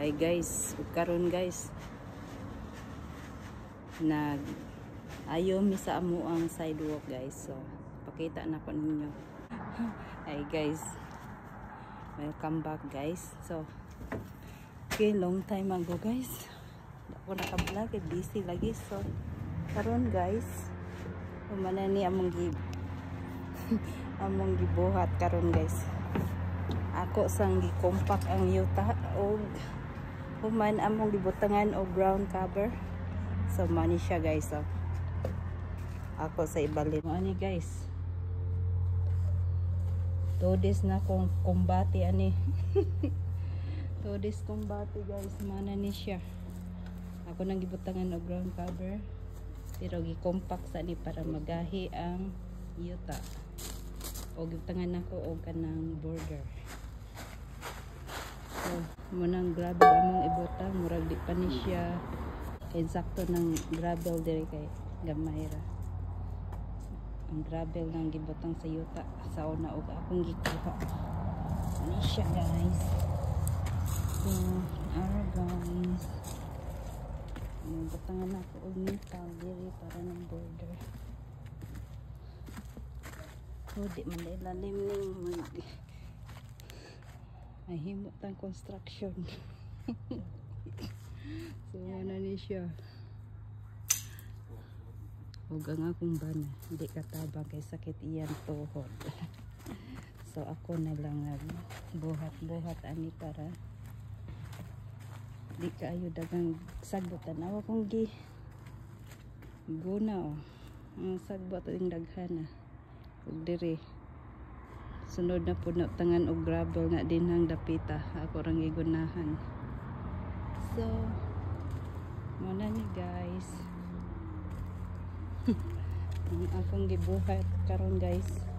Hi guys, ug karon guys, nag ayo mi sa amoang sidewalk, guys. So pakita na ko ninyo. Hi guys. Welcome back, guys. So okay, long time ago, guys. Di ako naka-vlog, eh, busy lagi. So karon guys, humana ni among gibuhat karon, guys. Ako sang gi-compact ang yuta og human among gibutangan og ground cover. So mani siya, guys, so ako sa ibalin mo ani, guys. 2 days na kong kumbati ani. 2 days kumbati, guys. Mana ni siya, ako nang gibutangan og ground cover pero gi-compact sa ni para magahi ang yuta o gibutangan nako og kanang border. So munang gravel among ibutang, murag di pa ni siya eksakto ng gravel diri kay gamay ra ang gravel nang gibutang sa yuta sa una og akong gikuha ani siya, guys. So ara guys, butangan ako og metal diri para ng border. So di man lalim ning mag ay himo tang construction. So ano ni siya, ug ang akong bana hindi katabang kay sakit iyan tuhod. So ako na lang nag buhat buhat ani para di kaayo dagang sagbot. Tanawa kong gi guna oh, ang sagbot ang daghan na. Ug diri sunod na pud na tangan og gravel na dinhang dapita, ako rang gigunahan. So muna ni guys ang akong gibuhat karon, guys.